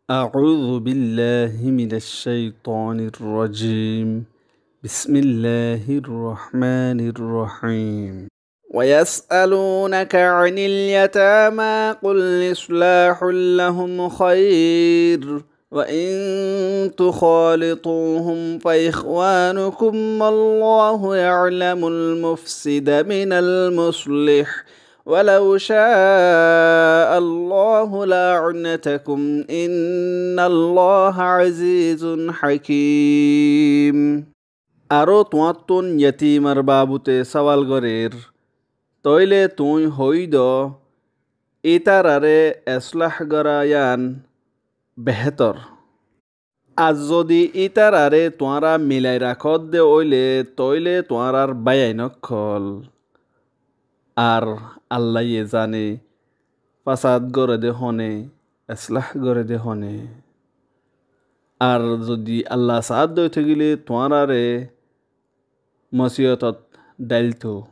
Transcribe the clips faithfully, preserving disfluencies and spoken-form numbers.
أعوذ بالله من الشيطان الرجيم. بسم الله الرحمن الرحيم. ويسألونك عن اليتامى قل إصلاح لهم خير وإن تخالطوهم فإخوانكم والله يعلم المفسد من المصلح ولو شاء الله لأعنتكم إن الله عزيز حكيم. Aró tuáñttún yetimor baabute sóal gorér, tóile tuñí hoóido, ítararé esláh gorá yían behétor. Ar zodi ítararé tuáñra milai rakódde óile, tóile tuáñrár báiyain ókkol. Ar Allaye zane, fasad goré dé hone, esláh goré dé hone. Ar zodi Allah saádde ói tákile tuáñráre mosiyotot dháilto.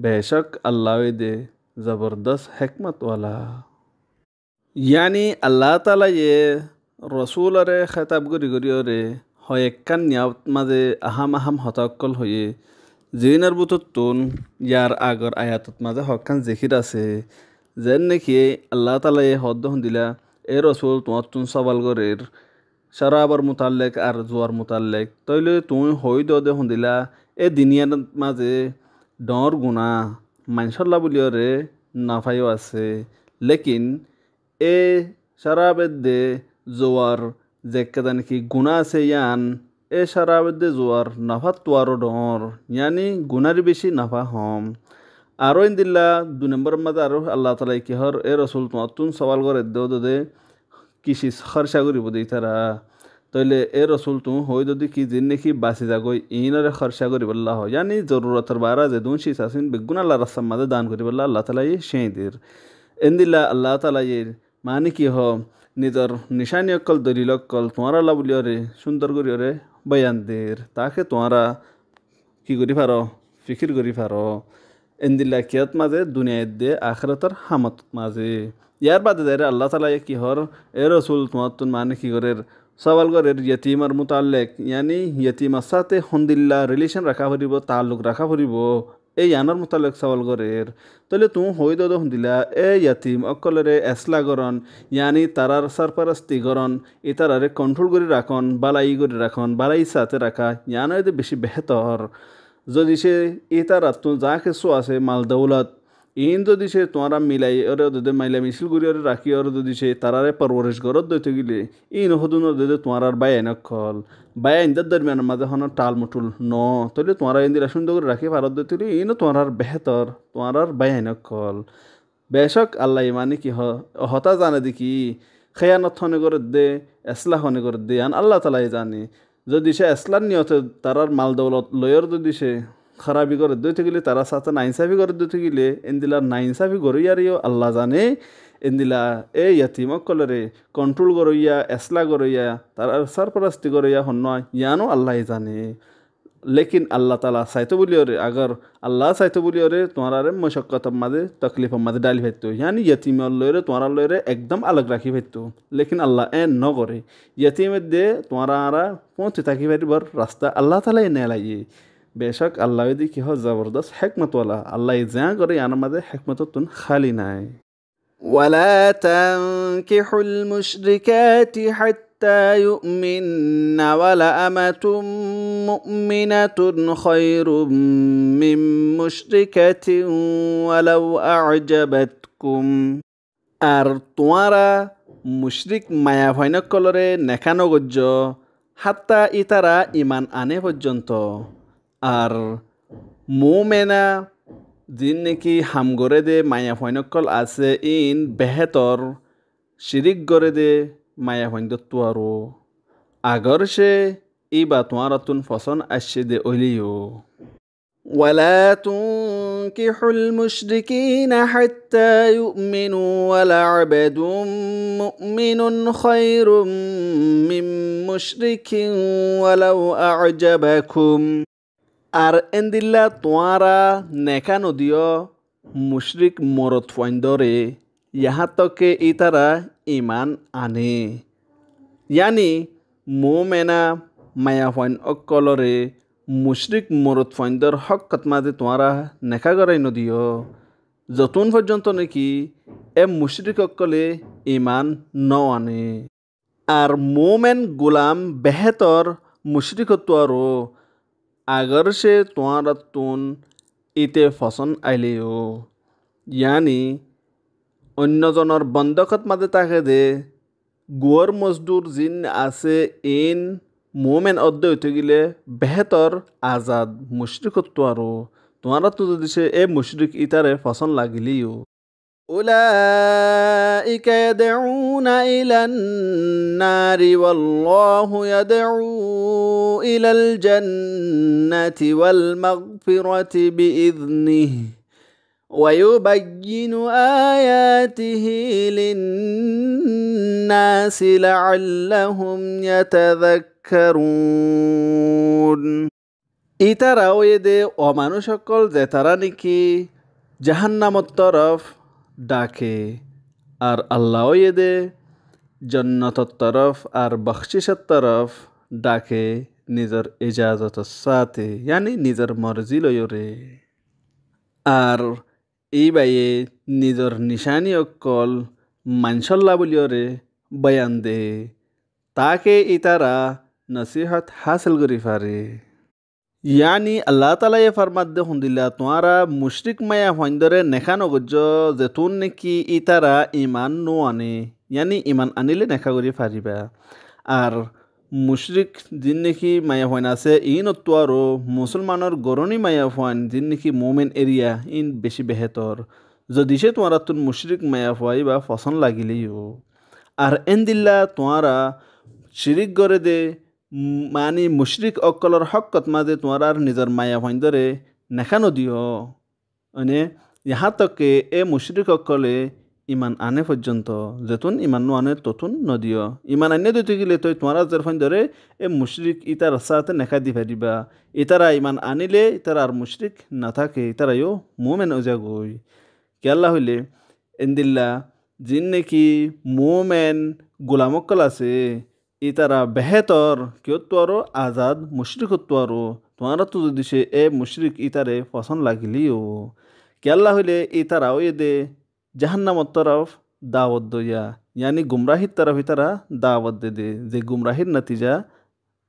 Becók Allah óilde zobordós hékmotwala. Yáni Allah taalaye rosúloré hétab gorí goríyoré hoekkán niyabot mazé ahám ahám hotá ókkol hoiyé, ziínor bútottun yar agor ayatot mazé hoekkán zikir asé. Zeén néki Allah taalaye hoódde hondila, é rosúl tuáñttún sóal gorér, córabar mutallek ar zuar mutallek, tóile tuñí hoóido dé hondila, é duniyar mazé dhoóñr guná, maincólla bóliyoré nofáyo asé. Lékin é córab edde zuar zekká zane ki guná asé yían, é córab edde zuar nofáttu aró dhoóñr, yáni gunár bicí nofá hom. Aró endilla dui nombóror mazé aró Allah taalaye ki hoór, é rosúl tuáñttún sóal gorédde ódode ki sis hórca goríbou dé ítara. Tóile é rosúl tuñí hoóido dé ki ziín néki basi zagói iínoré hórca goríbolla hoó. Yáni zorurotor baára zedún sis asé iín beggún Allar rastar mazé dan goríbolla Allah taalaye céñi der. Endilla Allah taalaye maáni ki hoó, nizor nicáni ókkol, dolil ókkol tuáñralla bóliyoré cúndor goríyoré boyan der. Taáke tuáñra ki gorí faró, fikir gorí faró. Endilla kiyót mazé, duniyait de akérotor hámot mazé. Yar bade zaiyóre Allah taalaye ki hoór, é rosúl tuáñttún maáni ki gorér, sóal gorér yetimor mutallek, yáni yetimor sáte hondilla relícon raká foribóu, taalluk raká foribóu, é yíanor mutallek sóal gorér. Tóile tuñí hoóido dé hondila, é yetim ókkoloré esláh gorón, yáni tarár sórforosti gorón, ítararé konthról gorí rakón, bálai gorí rakón, bálair sáte raká, yían óilde bicí behétor. Zodi cé ítarattún za kessú asé, mal doulot, iín zodi cé tuáñra milaiyoré ódode mila micíl goríyoré rakíyoré zodi cé taráre forwaric goródde óite gile, iín hodún ódode tuáñrár báiyain ókkol. Báiyaindór dormiyanor mazé honó thal muthul noó. Tóile tuáñra endilla cúndor gorí rakí faródde óite gile, iíno tuáñrár behétor, tuáñrár báiyain ókkol. Becók Allaye maáni ki hoó, hotá zane dé ki, héyanot hone gorédde, esláh hone gorédde, yían Allah taalaye zane. Zodi cé esláhor niyote tarár mal doulot loiyóre zodi cé hárabi gorédde óite gile, tarár sáte nainsáfi gorédde óite gile, endilla nainsáfi goróiyaré yó Allah zane, endilla é yetim ókkoloré konthról goróiya, esláh goróiya, tarár sórforosti goróiya honnúa, yíano Allaye zane. Lékin Allah taala saitó bóliyoré, agor Allah saitó bóliyoré tuáñráre mocokkotor mazé, toklifor mazé dháli faittó. Yáni yetimor loiyóre, tuáñrár loiyóre ekdom alok rakí faittó. Lékin Allah eén nogoré. Yetim edde tuáñra añára fúñti táki faribór rasta Allah taalaye neelaiyé. Becók Allah óilde ki hoó, zobordós hékmotwala. Allaye zeén goré yíanor mazé hékmotottún háli nái. ولا تنكحوا المشركات حتى يؤمن ولأمة مؤمنة خير من مشركة ولو أعجبتكم. Ar tuáñra mucrík maiyafuain ókkolóre neká nogoijjó, hátta ítara iman ané foijjonto. Ar muúmena, ziín néki ham goré dé maiyafuain ókkol asé, íin behétor cirík goré dé maiyafuaindóttu aró. Agorce íba tuáñrattún fosón aiccé dé óileyo. ولا تنكحوا المشركين حتى يؤمنوا ولعبد مؤمن خير من مشرك ولو أعجبكم. Ar éndilla tuáñra neká nodiyó mucrík morotfuaindóre, Yahá tok ke ítara iman ané. Yáni, muúmena maiyafuain ókkolóre mucrík morotfuaindór hókkot mazé tuáñra neká gorái nodiyó, zotún foijjonto néki é mucrík ókkolé iman nóané. Ar muúmen gulam behétor mucríkottú aró, agar cé tuáñrattún íte fosón ailé yó. Yáni, oinno zonor bondókot mazé táke dé, guwár mozdur ziín asé iín muúmen ódde óitou gilé behétor azad mucríkottú aró. Tuáñrattú zodi cé é mucrík ítare fosón lagilé yó. أولئك يدعون إلى النار والله يدعو إلى الجنة والمغفرة بإذنه ويبين آياته للناس لعلهم يتذكرون. Ítara óiye dé ó manúic ókkol zetará néki jahánnamor torof dhaké, ar Allah óiye dé jonnotor torof ar bokcícor torof dhaké nizor ijazotor sáte, yáni nizor morzí loiyóre. Ar íbaye nizor nicáni ókkol maincólla buliyóre boyan de, taáke ítara nosíhot hásil gorí fare. Yáni Allah taalaye formadde hondilla, tuáñra mucrík maiyafuaindóre neká nogoijjó, zetún néki ítara iman nóane, yáni iman aníle neká gorí faribá. Ar mucrík ziín néki maiyafuain asé, iínottú aró musúlmanor goróni maiyafuain ziín néki muúmen eriya, iín bicí behétor. Zodi cé tuáñrattún mucrík maiyafua íba fosón lagilé yó. Ar éndilla tuáñra cirík goré dé, mani mucrík ókkolór hókkot mazé tuáñrar nizor maiyafuaindóre neká nodiyó. Mane, yahá tok ke é mucrík ókkolé iman ané foijjonto, zetún iman nóane totún nodiyó. Iman ainné dóitou gilé toi tuáñra zerfuaindóre é mucrík ítarar sáte neká di faribá. Ítara iman aníle ítarar mucrík notáke, ítara yó muúmen óizagoi. Kiyólla hoilé, éndilla ziín néki muúmen gulam ókkol asé, ítara behétor kiyóttu aró, azad mucríkottú aró. Tuáñrattú zodi cé é mucrík ítare fosón lagilé yó. Kiyólla hoilé ítara óiye dé jahánnamor torof dawot doiya, yáni gumrahir torof ítara dawot de dé, ze gumrahir natija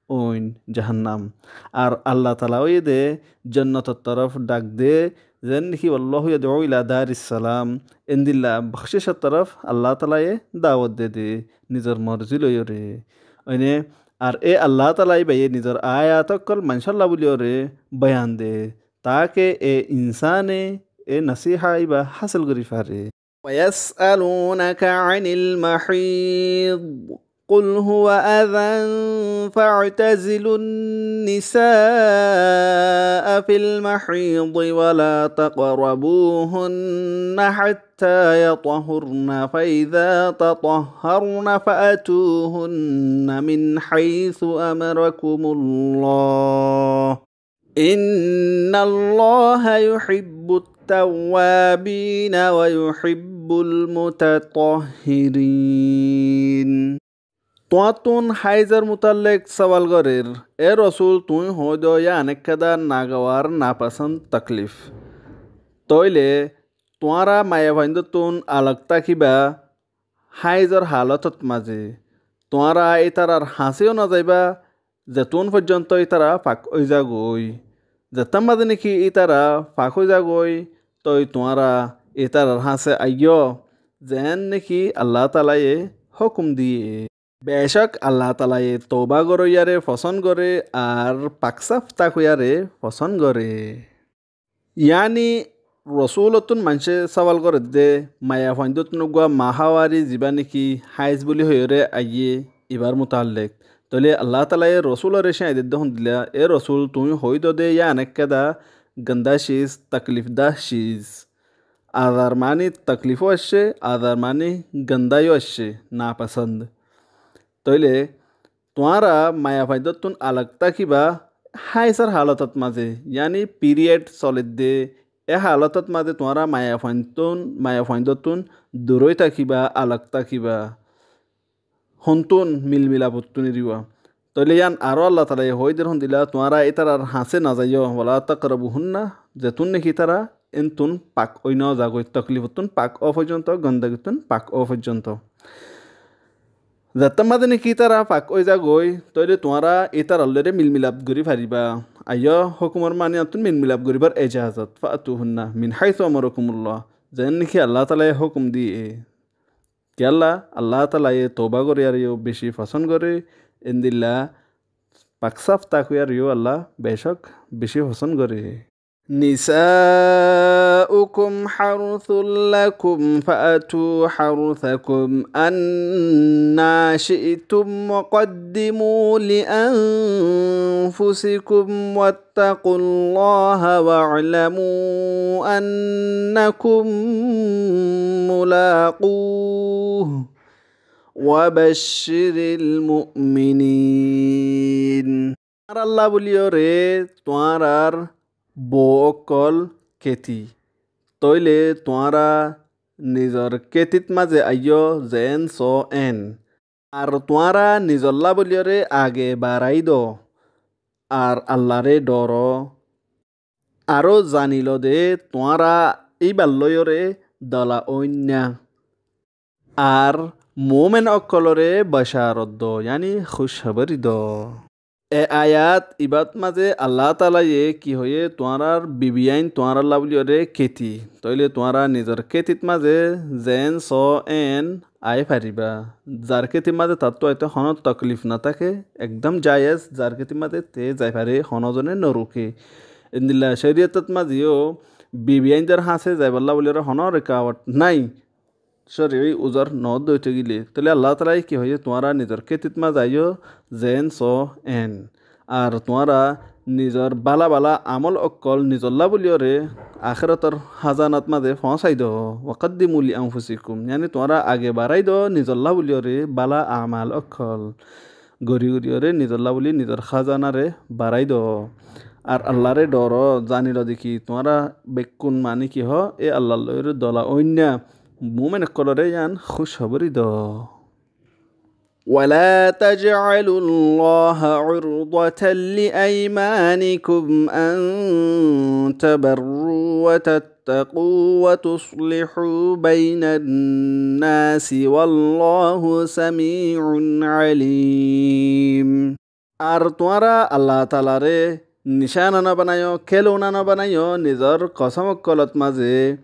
óin jahánnam. Ar Allah taala óiye dé jonnotor torof dhak de, zeén néki والله يدعو إلى دار السلام, éndilla bokcícor torof Allah taalaye dawot de dé, nizor morzí loiyóre. Óine, ar é Allah taala íbaye nizor ayat ókkol maincólla buliyóre boyan de, taáke é insáne é nosíha íba hásil gorí fare. ويسألونك عن المحيض قل هو أذى فاعتزلوا النساء في المحيض ولا تقربوهن حتى يطهرن فإذا تطهرن فأتوهن من حيث أمركم الله إن الله يحب التوابين ويحب المتطهرين. Tuáñttún háizor mutallek sawal gorér, é Rosúl, tuñí hoóido yían ekkán nagawar napasónd taklif. Tóile tuáñra maiyafuaindóttun alok tákiba háizor halotót mazé. Tuáñra ítarar hañsé yó nozaibá, zetún foijjonto ítara fak óizagoi. Zettán mazé néki ítara fak óizagoi, toi tuáñra ítarar hañsé aiyó, zeén néki Allah taalaye hókum diyé. Becók Allah taalaye touba goróiyaré fosón goré ar fak sáf tákoiyaré fosón goré. Yáni Rosúlottún maincé sawal gorédde, maiyafuaindóttun uggúa maháwari zibá néki háiz buli hoiyóre aiyé, ibár mutallek. Tóile Allah taalaye Rosúloré cíañdedde hondilla, é Rosúl, tuñí hoóidode yían ekkán gondá ciz, taklifdá ciz. Azar mani taklifó aiccé, azar mani gondá yó aiccé, napasónd. Tóile tuáñra maiyafuaindóttun alok tákiba háizor halotót mazé, yáni piriyed soledde, E halotot mazé tuáñra maiyafuain tún, maiyafuaindór tún durói tákiba, alok tákiba. Hontún milmilapottún eriba. Tóile yían aró Allah taalaye hoóider hondila, tuáñra ítarar hañsé nozaiyó, wala taqrabuhunna, zetún néki ítara entún pak ói nozagói, toklifottún pak ówa foijjonto, gondagittún pak ówa foijjonto. Zettót mazé néki ítara pak ói zagói, tóile tuáñra ítarar lói milmilap gorí fariba. Aiyó hókumor maniyattún milmilap goríbar ejazot. Fa'tuhunna min haithu amarakumullah. Zeén néki Allah taalaye hókum diyé. Kiyólla Allah taalaye touba goríyareyó bicí fosón goré, endilla pak saf tákiyareyó Allah becók bicí fosón goré. نساؤكم حرث لكم فأتوا حرثكم أنى شئتم وقدموا لأنفسكم واتقوا الله واعلموا أنكم ملاقوه وبشر المؤمنين. Tuáñrallá bóliyoré tuáñrar bou ókkol kéti. Tóile tuáñra nizor kétit mazé aiyó zeén soó eén. Ar tuáñra nizollá bóliyoré age barái do. Ar Allaré dhooró. Aró zanilodé tuáñra íballóiyoré dola óinna. Ar muúmen ókkoloré bacarot do, yaáni kúchabari do. E ayat ibát mazé Allah taalaye ki hoiyé, tuáñrar bibiyain tuáñrallá bóliyoré kéti. Tóile tuáñra nizor kétit mazé zeén soó eén aái faribá. Zar kétit mazé tattú aité honó toklif notáke, ekdóm jayez, zar kétit mazé te zai fare, honózone noruké. Endilla córiyotot mazéyó bibiyaindor hañsé zaiballá bóliyoré honó rukawat nái. Córiyoté uzor noódde óite gile. Tóile Allah taalaye ki hoiyé, tuáñra nizor kétit mazé aiyó zeén soó eén. Ar tuáñra nizor bála bála amól ókkol nizollá bóliyoré akérotor házanat mazé foóñsai do. Wa qaddimu li anfusikum. Yaáni tuáñra age barái do nizollá bóliyoré bála amal ókkol. Gorí goríyoré nizollá bóli nizor házanáre barái do. Ar Allaré dhooró, zanilodé ki tuáñra bekkún maní ki hoó, e Allar lóiyoré dola óinna. Muúmen ókkoloré yían kúchabari do. ولا تجعلوا الله عرضة لأيمانكم أن تبروا وتتقوا وتصلحوا بين الناس والله سميع عليم. Ar tuáñra Allah taalaré nicána nobanaiyó, kéluna nobanaiyó, nizor kosóm ókkolot mazé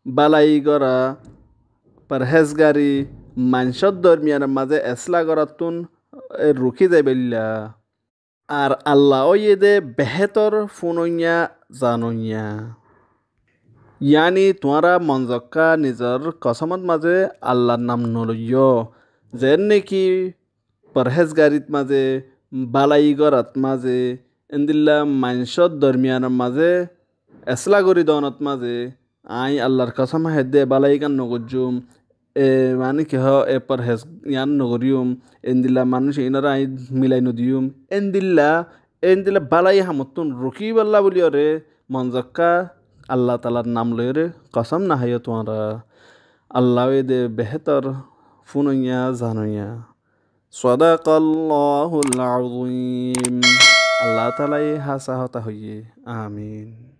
bálai gorá, porhézgari, maincór dormiyanor mazé esla goráttun, e, rukí zaibólla. Ar Allah óiye dé behétor fúnoiya, zanoiya. Yaáni tuáñra monzokká nizor kosómot mazé Allar nam noloiyó. Zeén néki porhézgarit mazé, bálai gorat mazé, endilla maincór dormiyanot mazé esla gorí doonot mazé, aññí Allar kosóm háiye dé bálai gán nogoijjúm, e, maní ki hoó, e porhéz yían nogoríyum, endilla manúic iínoré aññí milai nodiyúm, endilla, endilla bálai hamottún rukíballá bóliyoré monzokká Allah taalar nam loiyoré kosóm noháiyo tuáñra. Allah óiye dé behétor fúnoiya, zanoiya. صدق الله العظيم. Allah taalaye hásá hotá hoiyé. Amin.